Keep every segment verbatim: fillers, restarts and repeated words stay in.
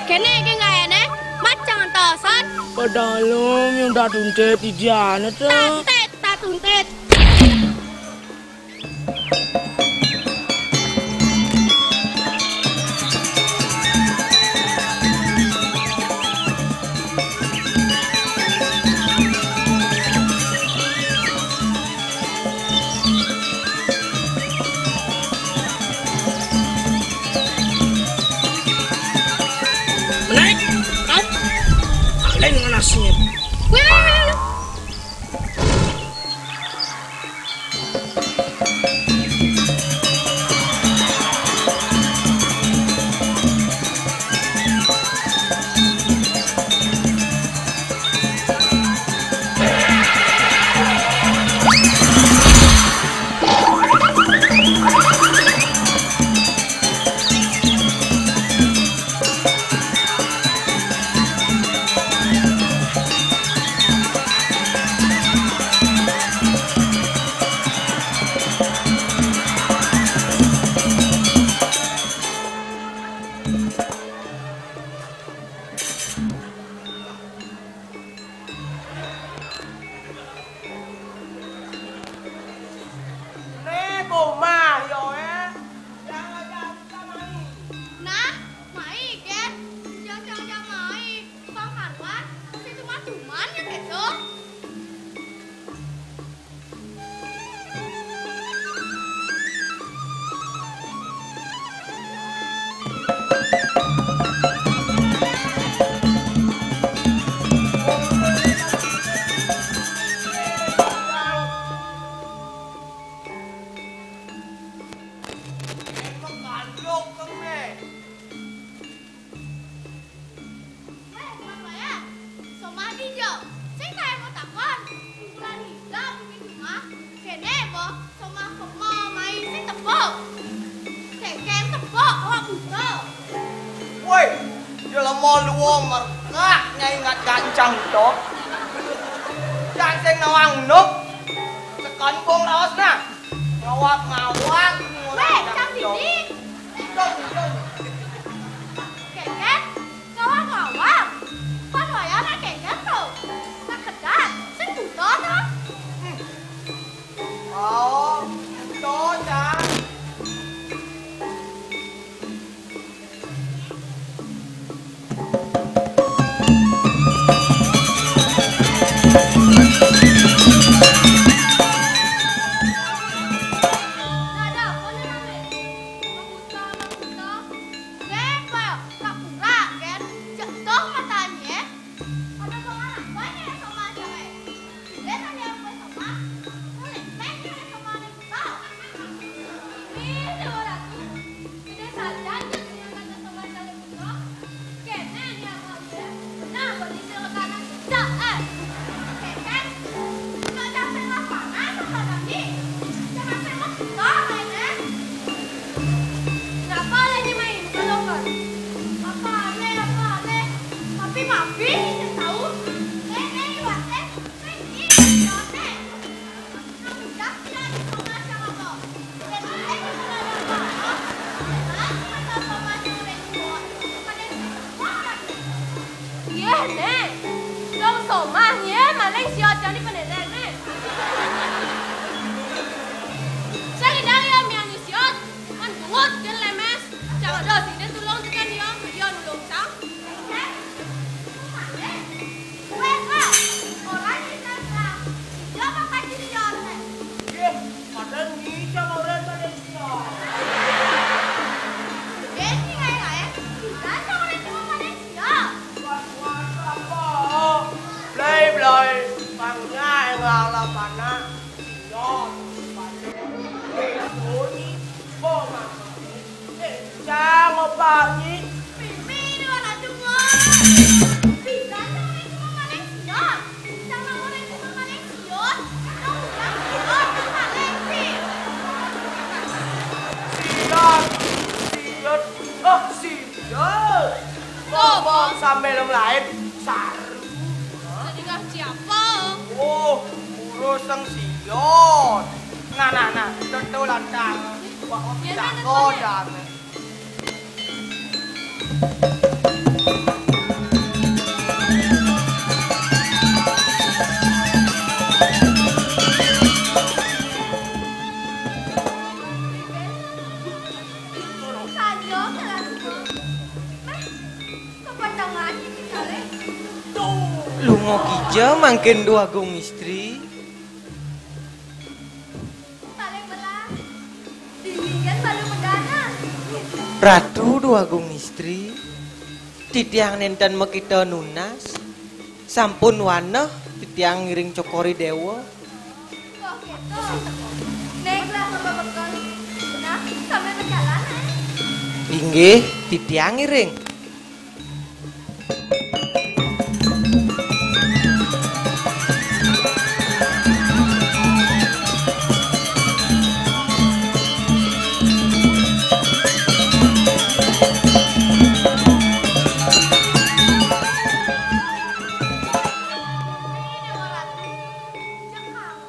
Kene geng gayane, macang antosan. Padalem yang dak tuntet idiane tuh. Tuntet, tak tuntet. Menaik, kau. Kalian ngenasnya. Weh, weh, weh, weh. Nih, Buma, yo, eh. Nah, mai, Ken. Jang-jang mai. Bang Karwan, masih cuma-cuman ya, Tejo. Weh, Mas Wayan, sing kae mau takon, ukuran hijau di rumah. Kene mo, sama kemo mai sing tepuk. Sing ken tepuk, awak buta. Woi, ya lemo luwo merkak nyai ngat gancang to. Cak sing nawang nuk. Sekon bong laos nah. Ngawak-ngawak. Weh, cang didi. Dong, dong. Keket, ngawak-ngawak. Pan wayah nak keket to. Nak kedat, sing buta to. Hmm. Oh, buta, cang. Iya, balik. Ini, oh, Mama. Eh, jangan, Pak, ini. Mimi, ini warna cungo. Bisa, jangan cuma maling, iya. Jangan maling, cuma maling, iya. Dong, udah, iya, maling, sih. Siap, siap. Oh, siap. Ngomong sambil lain. Saru. Sedingah siapa? Oh, urus sang siot. Nah, nah, nah, tentu lantang. Wah, wah, ya, tak tentu, ya. Kodang. Saja, kelas. Meh, kepanjangan, Cale. Lunga kija mangkin Dwagung Istri. Paling belas. Dini kan baru megana. Ratu Dwagung Istri, titiang nenten makita nunas. Sampun waneh titiang ngiring Cokor I Dewa. Kok gitu? Neng lah bebekel. Nah, sambil berjalan, eh. Inggih, titiang ngiring.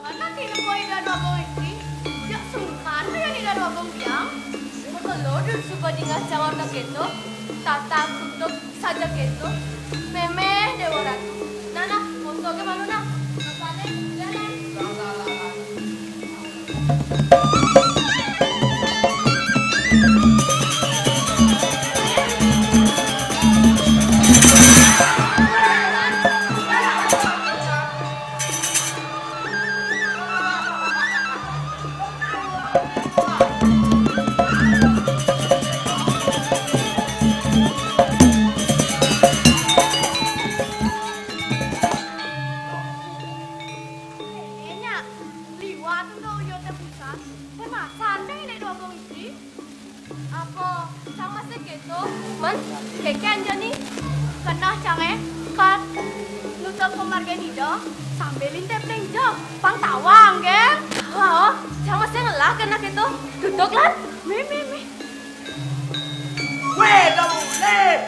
Mana tinuku Ida Dwagung Istri? Jak sungkan ya Ida Dwagung Biang. Makelo dun suba dingeh jawab tak keto, tatang tutup saja keto. Memeh Dewa Ratu. Nah, nah, moto ke malu nah. Masane, jalan. Enya, liwat ento uyo te pusat. Pemasan deh Ida Dwagung Istri. Apa, cang masih keto? Man, keken jani. Keneh cang, eh, kan nutup pamargin Ida sambil intip ning jok. Pang tawang, geng. Wah, cang masih ngelah keneh keto. Duduk, Lan. Mi, mi, mi. Weh, dah mulai.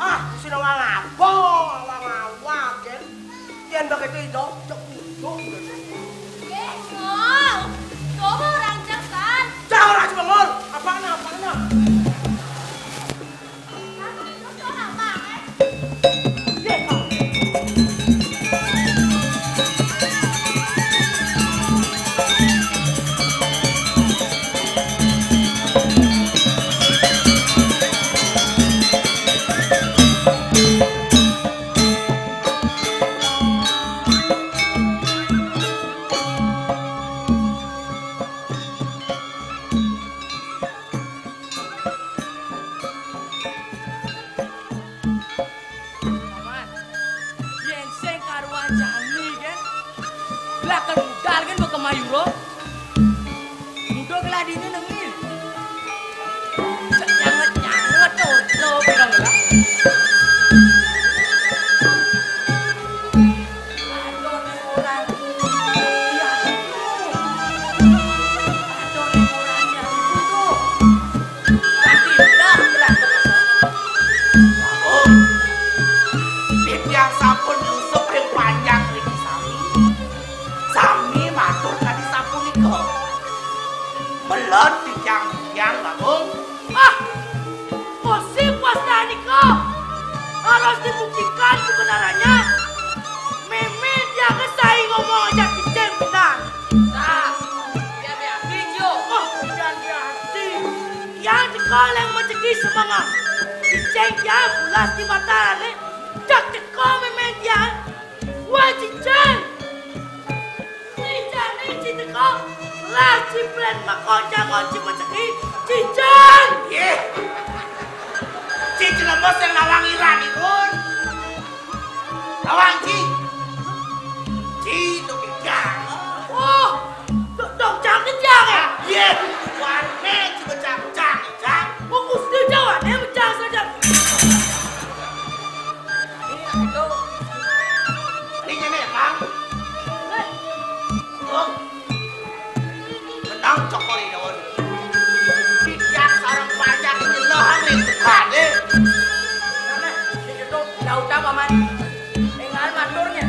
Ah, sing ngapa? Ngawang-ngawang, Jen. Yen begitu, Ido, cek uduk. Nggih, Ngol. Coba orang cek, San. Cak orang cek, Ngol. Apaan, apaan? Nah, itu suara apa, eh? Nggih, Ngol. Paman, yen sing karuan jani, kan? Lah, kan budal, kan, baka mayura. Muda kelah dini nengil. Cek nyanget-nyanget, tuh, tuh, bilang lah. Aduh, nih orang. Iya, tuh. Aduh, nih orang yang itu, tuh. Tapi udah, udah, udah. Oh. Titiang sampun nyusup ring panjang niki sami. Sami matur kadi sapunika. Melod titiang-titiang, Bagong. Ah, musik wasnanika harus dibuktikan kebenarannya. Meme tiang saé ngomong ajak kicing benar. Nah, biar-biar yo. Oh, biar-biar. Tiang teka leng macegi semangat. Cicing tiang pulas di mata ni. Jak teka meme tiang. Wah, cicing. Cicing ni, cicing teka. Lah, ciplen mako jangan ci macegi. Cicing. Yeh. Cicing lemes yang nawang iran irun. Nawang ci. Ci tu kijang. Menang cokor ini, wan. Titiang sareng panjak nyelehang ring tukadé. Nah, nah, di situ dautan, Paman. Énggal maturnya.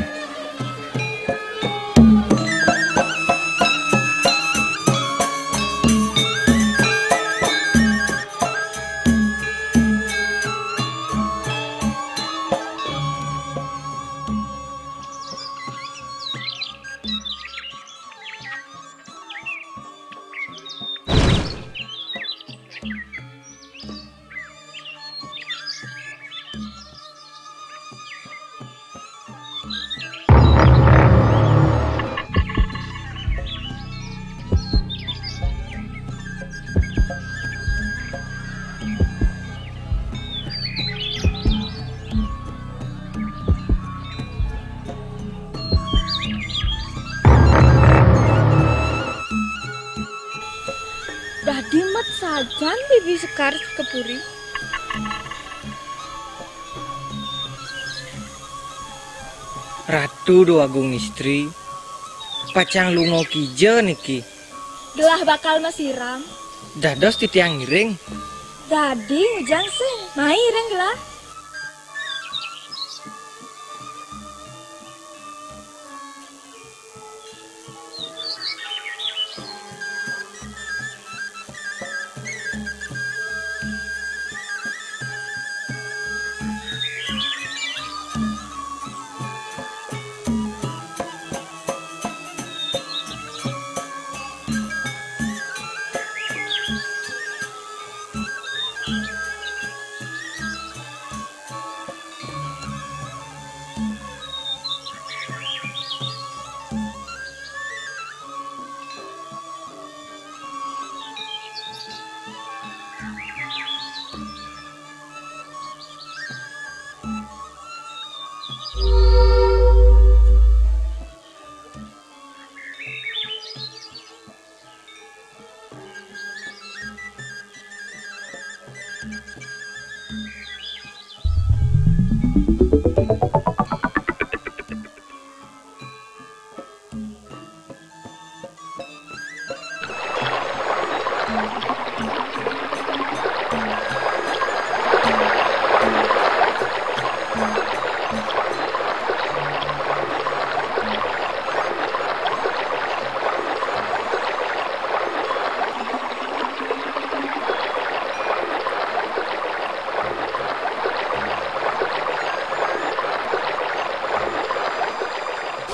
Dadi met sajan Bibi Sekar ka puri. Ratu Déwagung Istri, pacang lunga kija niki? Gelah bakal masiram. Dados titiang ngiring. Dadi ngujang sing, mai ring gelah.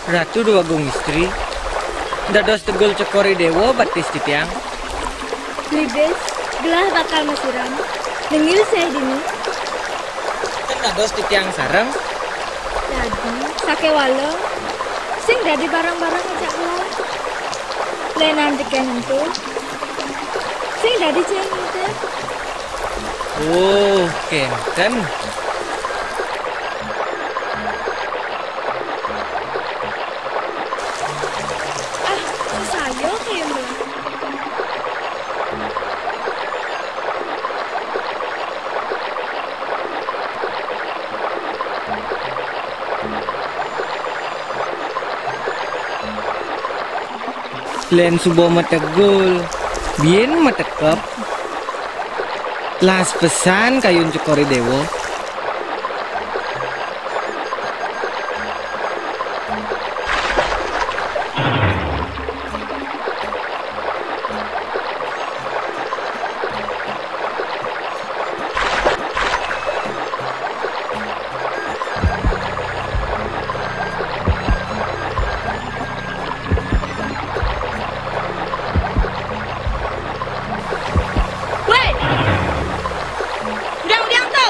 Ratu Déwagung Istri, dados tegul cokor I Déwa batis titiang. Libis, gelah bakal masiram. Nengil sih dini. Ten dados titiang sareng. Dadi, sakéwala, sing dadi bareng-bareng ajak gelah. Lénan tekén ento, sing dadi cai nginten. Oh, kénten. Ah, sesaya kaya mula. Lén suba mategul, buin matekep. Las pesan kayun cokor I Déwa. Wéh! Udiang-udiang to!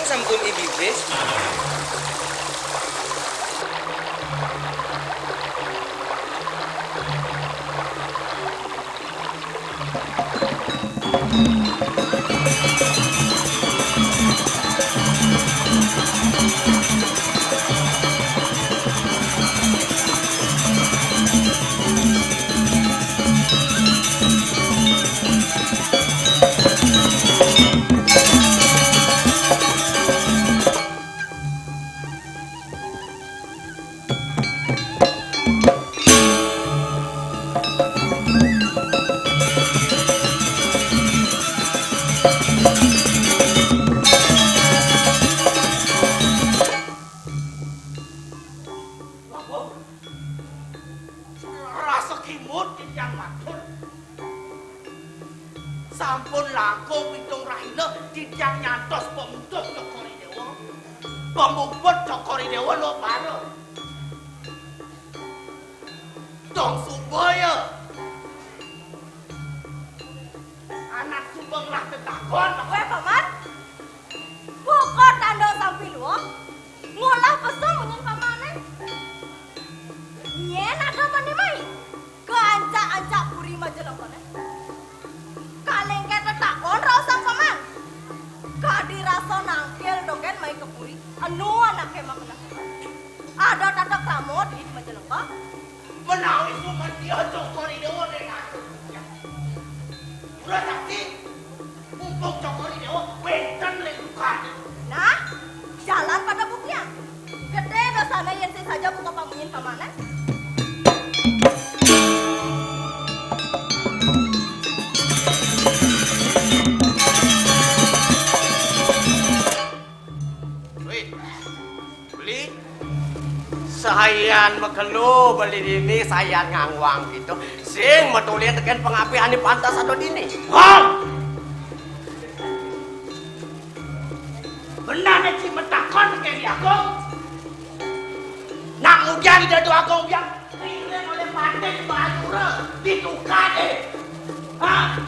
Sampun ibibis. Rasa kimud titiang matur. Sampun langkung pitung rahina titiang nyantos pamuput Cokor I Déwa. Pamuput Cokor I Déwa lho para. Dong suba ya. Anak suba ngelah tetakon. Wéh, Paman. Buka tanda sampi luwung. Ngolah pesu munyin pamané. Nyén ada pandemai. Kaancak-ancak puri Majalengkané. Kalengkeh tetakon raosang Paman. Kadi rasa nangkil dogén mai ka puri. Enu anaké makeneh. Ada tata krama di Majalengka. Menawi sumantia Cokor I Déwa ring atur. Ura sakti, mumpung Cokor I Déwa wénten ring dukané. Nah, jalan pada buktian. Gedé dosané yén sing saja buka pamunyin pamané. Wih, beli. Sayan makelo beli dini, sayan ngangwang gitu. Sing matulin tekén pangapih ané pantes ada dini. Hah? Benarné ci matakon tekén Dé Agung. Nak ngudiang Ida Dé Agung biang. Ringin olih patih Mayura di tukadé. Hah?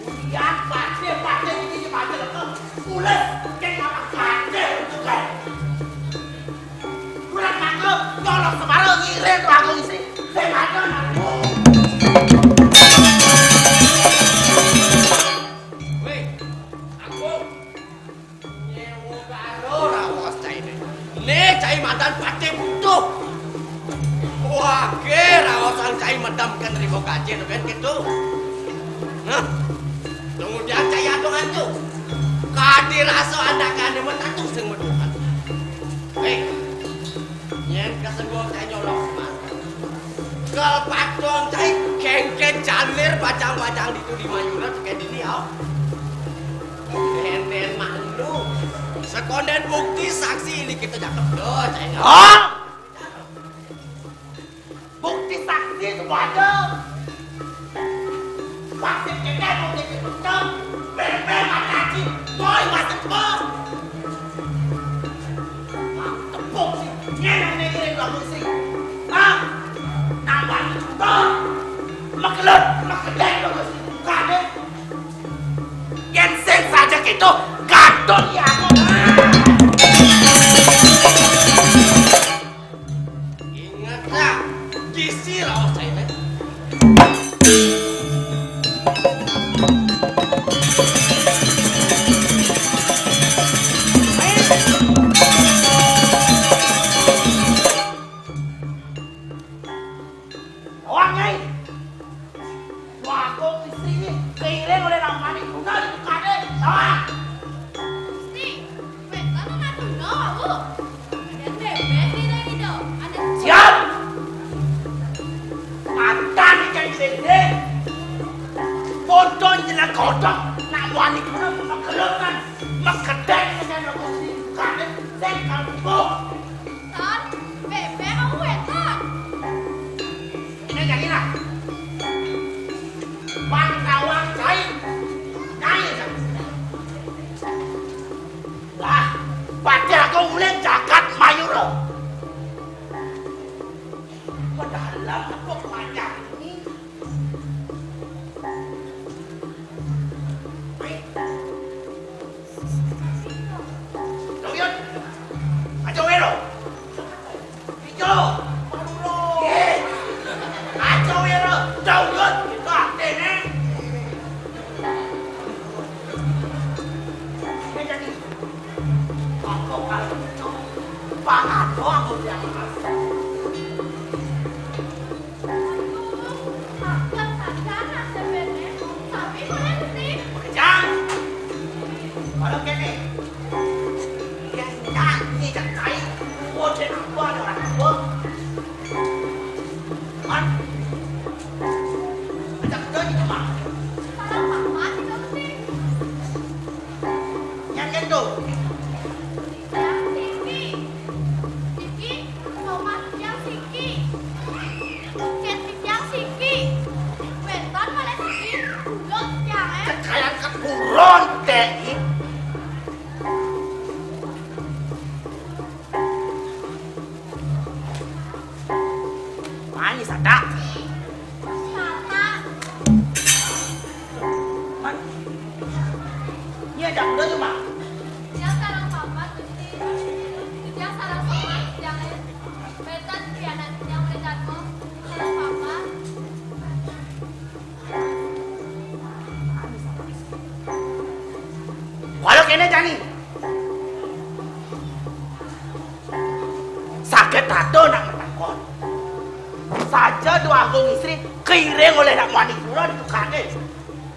Ulian patih-patih iki di Majalengka. Ules keng anak patih tukad. Kurang mangga nyolong semara ngiring raga isi. Sing ada nanggung. Wéh, Agung. Nyéwa karo raos cainé. Né cai madan pati butuh. Wah, ké raosan cai medem kén riba gajin kén kéto. Nah, kemudian cai atung antu. Kadi rasa anakané mah tatu sing meduhan. Héi, nyén kasengguh cai nyolong semar. Kal patong cai kéngkén jalir bajang-bajang ditu di Mayura tekén dini, au. Nénén malu. Sekondén bukti saksi ini kita cakep doh, cai. Hah? Bukti saksi itu ada. Saksi kéné bukti itu betul. Bébé mataci, boy masih kebal. Tepuk sih, nyeneng nyeneng lagu sih. Hah? Nambah juga. Makelut, makedek lagu sih. Bukan deh. Yén sing saja gitu, gantung ya aku. Ingat dah, kisi raos cai téh. Wah, Nyai. Wah, kok istri ini keiring oleh Ramani Guna di tukadé. Wah. Gusti, wénten Ramani Guna, Bu. Ada bébé di dalam itu. Ada siap. Matan ikan gede. Foto jelas kodok. Nak wani Guna magelokan. Makedek dengan Gusti. Kadé sing kampung. Tan, bébé mau wénten. Ini jadi lah. Bang Rawang Cai. Nyai, Cai. Lah, padahal aku uling jagat Mayura. Padahal lah aku panjang ini. Pangan doang kok dia. Kejang. Kalau kene. Kejang, ini cak cai. Gua cek gua ada orang gua. Man. Ajak kerja gitu, Mak. Yang kendo. Yang tinggi. Tinggi, somat yang siki. Cet yang siki. Weton malah siki. Bulut yang, eh. Kekayaan keturun, Dek. Manis ada. Mata. Man. Iya, ada udah tuh, Mak. Dia sarang papat, Gusti. Dia sarang somat, yang lain. Betan, pianan, yang udah jatuh. Sarang papat. Walau kene jani. Saged tato nak matakon. Saja Dwagung Istri keiring oleh Nak Muani Pura ditukake.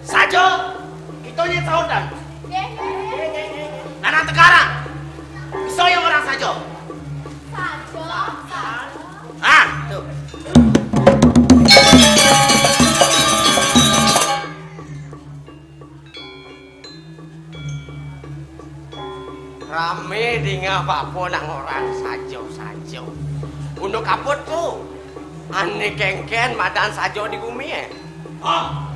Saja, kita nyet saudan. Nggih, nggih. Nah, nang tekarang. Iso yang orang saja. Saja, saja. Ah, tuh. Rame dingeh bapa nang orang saja-saja. Unduk kaput tu. Ane kengken madan saja di gumi, eh. Oh.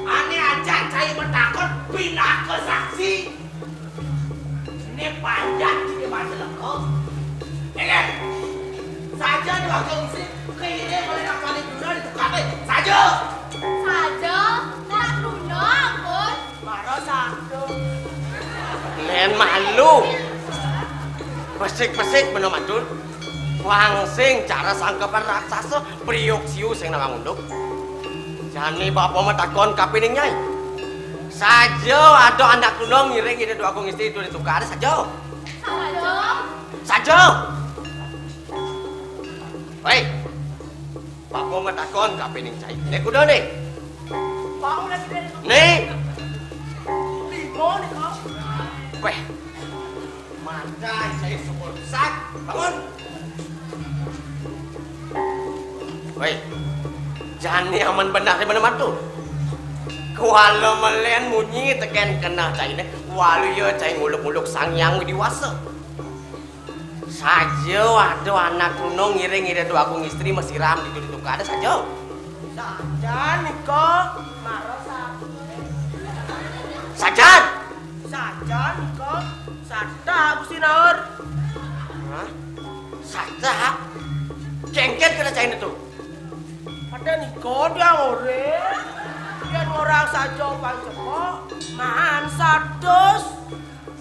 Ane ajak cai matakon pinaka saksi. Ene panjat di mata leko. Dengar. Saja Dwagung Istri keiring oleh Nak Muani Pura ditukake. Saja. Saja, Nak Luna, ampun. Mara satu. Men malu. Pesik-pesik bener matur. Wangsing cara sangkepan raksasa priuk siu sing nawang unduk. Jani bapa matakon kapining nyai. Saja ada anak tulung ngiring Ida Dwagung Istri itu ditukar saja. Saja. Saja. Hei. Bapa matakon kapining cai. Nek kuda nih. Bau lagi deh. Nih. Lima nih kok. Weh. Mata cai sumur besar. Bangun. Woi, jani aman benar di mana matu. Kuala melen munyi teken kena cai ne. Walu ya cai nguluk-nguluk Sang Hyang Widi Wasa. Saja ada anak tulung ngiring Ida Dwagung Istri masiram di tukar ada saja. Saja nika mara sa-, Saja. Saja nika sata Gusti Naur. Hah? Sata? Kengken kena cai tu. Ada nika dia ngore. Dia orang saja pang cepok, man satus.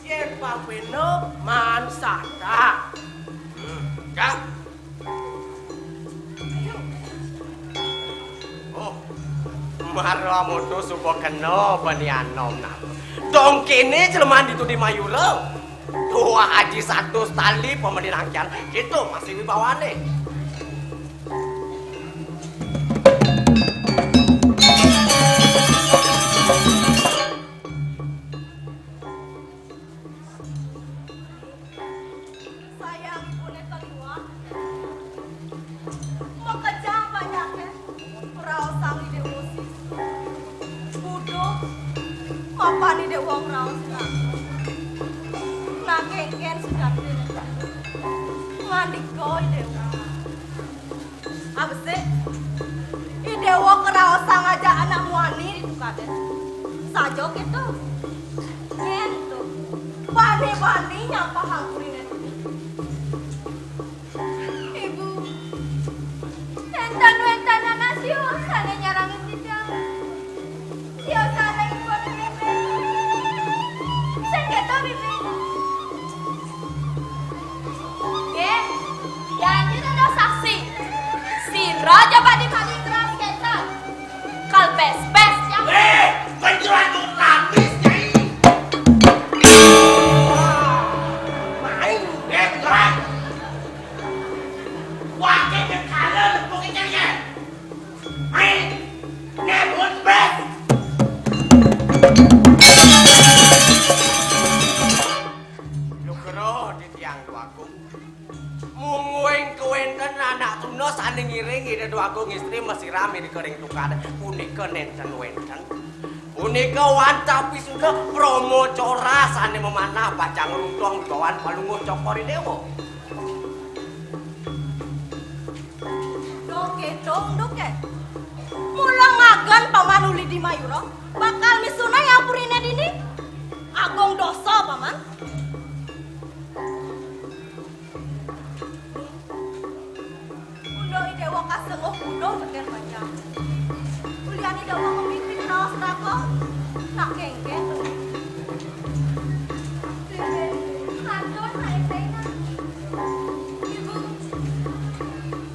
Yen pang peno, man sata. Hmm, ya. Oh, mara moto suba kena bani anom nah. Dong kene jelema ditu di Mayura. Tua Haji satu tali pemeni rangkian. Gitu masih wibawane. Sayang ipune keluar. Makejang banyake raosang Ida Wong Sisu. Buduh mapan Ida Wong raos. Nah, kengken sudah ngandika Ida Wong. Abesik, I Dewa keraosang ajak anak muani di tukade. Saja gitu. Nyen tu. Bani-bani nyampah angkurine. Ibu, enten-enten anak sio sane nyarangin kita. Sio sane ipun Bibi. Sing keto Bibi. Nggih, janji dados saksi. Sira jaba di maling keras keto. Kal bes-bes ya. Eh, penjual tuh habis, Nyai. Main, eh, penjual. Agung. Mungguing kawéntenan anak tuna sané ngiring Ida Déwa Agung istri masirami di kering tukad punika nénten wénten. Punika wantah pisuda Brahma Cora sané mamanah pacang runtuh wibawan Palungguh Cokor I Déwa. Doké, dong, doké. Mula ngagen Paman uli di Mayura, bakal misunah yang puriné dini. Agung dosa, Paman. Unda I Déwa kasengguh kuda tekén panjang. Ulian I Déwa mamimpin raos raga, nak kéngkén. Ampun, Mak Ipéna. Ibu,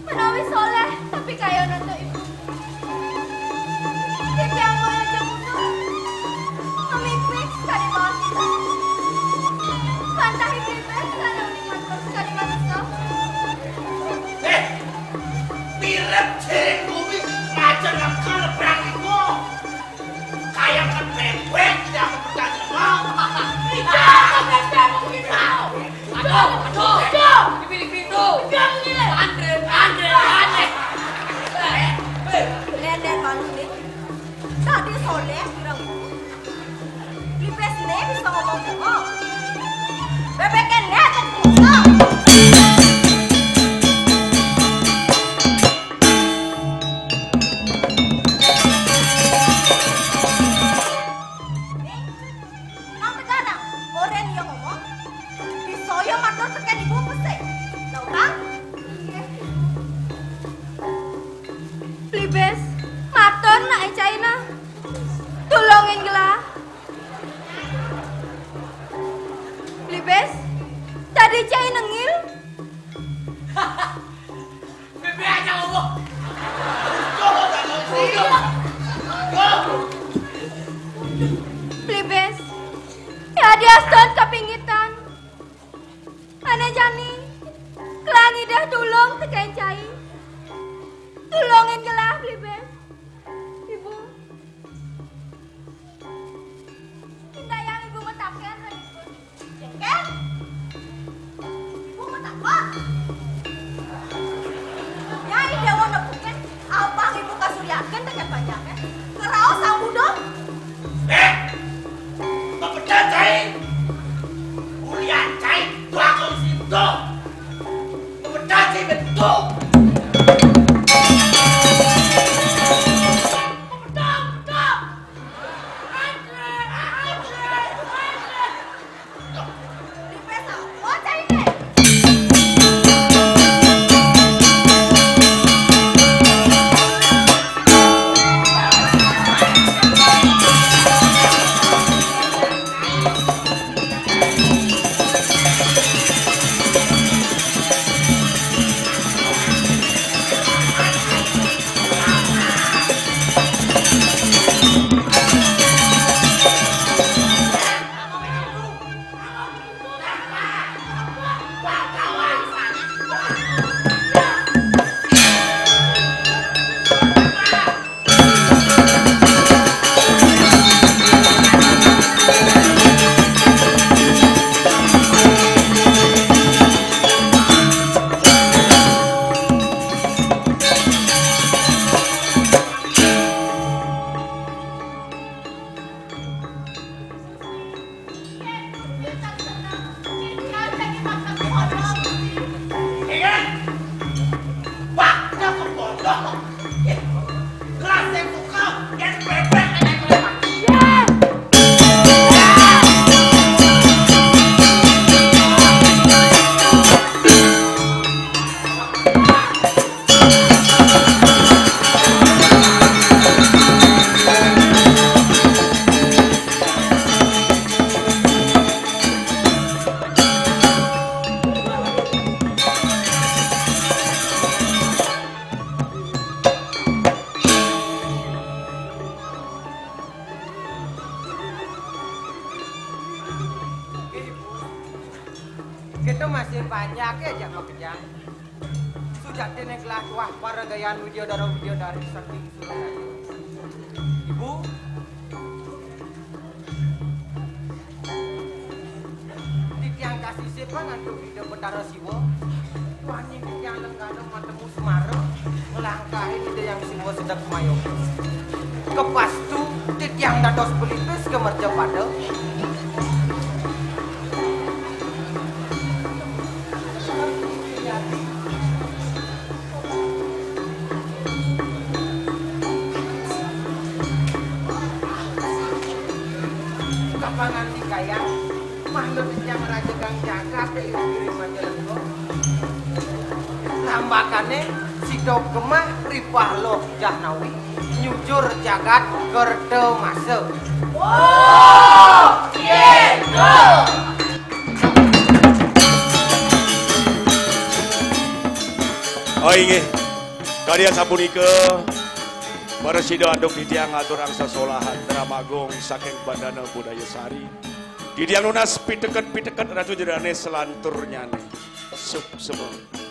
menawi soléh, tapi kaya nonton Ibu. Titiang boya jamuno. Mamipik sakadi mawon. Pantahi bibir sané uning mantul sakadi manusa. Eh, mirip ciring bumi, macan akal perang iku. Kaya kan bebek, tidak akan percaya. Tidak akan percaya. Aduh, aduh, aduh. Di bilik pintu. Andre, Andre, Andre. Nénén malu né. Dadi soléh pirang. Lipis né bisa ngomong-ngomong. Bébéké né aja bisa. Nang tegarang, orén iya ngomong, bisa iya matur tekén ibu pesik. Lah, Utang? Inggih. Libes, matur nak caina. Tulungin gelah. Libes, tadi cai nengil. Bébé aja ngomong. Tuh, tuh, tuh, tuh. Plibes, ya diaston kapingitan. Ané jani, kelangi dah tulung tekén cai. Tulungin gelah, Plibes. Ibu. Indayang ibu mataken, Raden. Jengkel. Ibu matakon. Nyai Déwa nepukin, abang ibu kasuryaken tekén panjangé. Keraos Sang Buda. Eh, pepeda cai. Ulian cai, bakal si Buda. Pepeda cai betul. Pepeda, pepeda. Kita masih banyak ya, jak makejang. Sujatiné gelah tuah paragayan Widyadara Widyadari saking Surabaya. Ibu, titiang kasisi Pangantuk Ida Betara Siwa, wani titiang lenggana matemu Semara, nglangkahi Ida Hyang Siwa sedek mayoga. Kepastu titiang dados pelipis ka mercapada. Kapangandikayang, manut titiang rajegang jagat ira-ira majalengka. Lambakane sida gemah ripah loh Jahnawi, nyujur jagat kerta masa. Oh, iya, betul. Oh, inggih. Kadi asapunika, para sida antuk titiang ngaturang sesolahan drama agung saking Bandana Budaya Sari. Titiang nunas piteket-piteket Ratu Jodane selanturnyane. Suksema.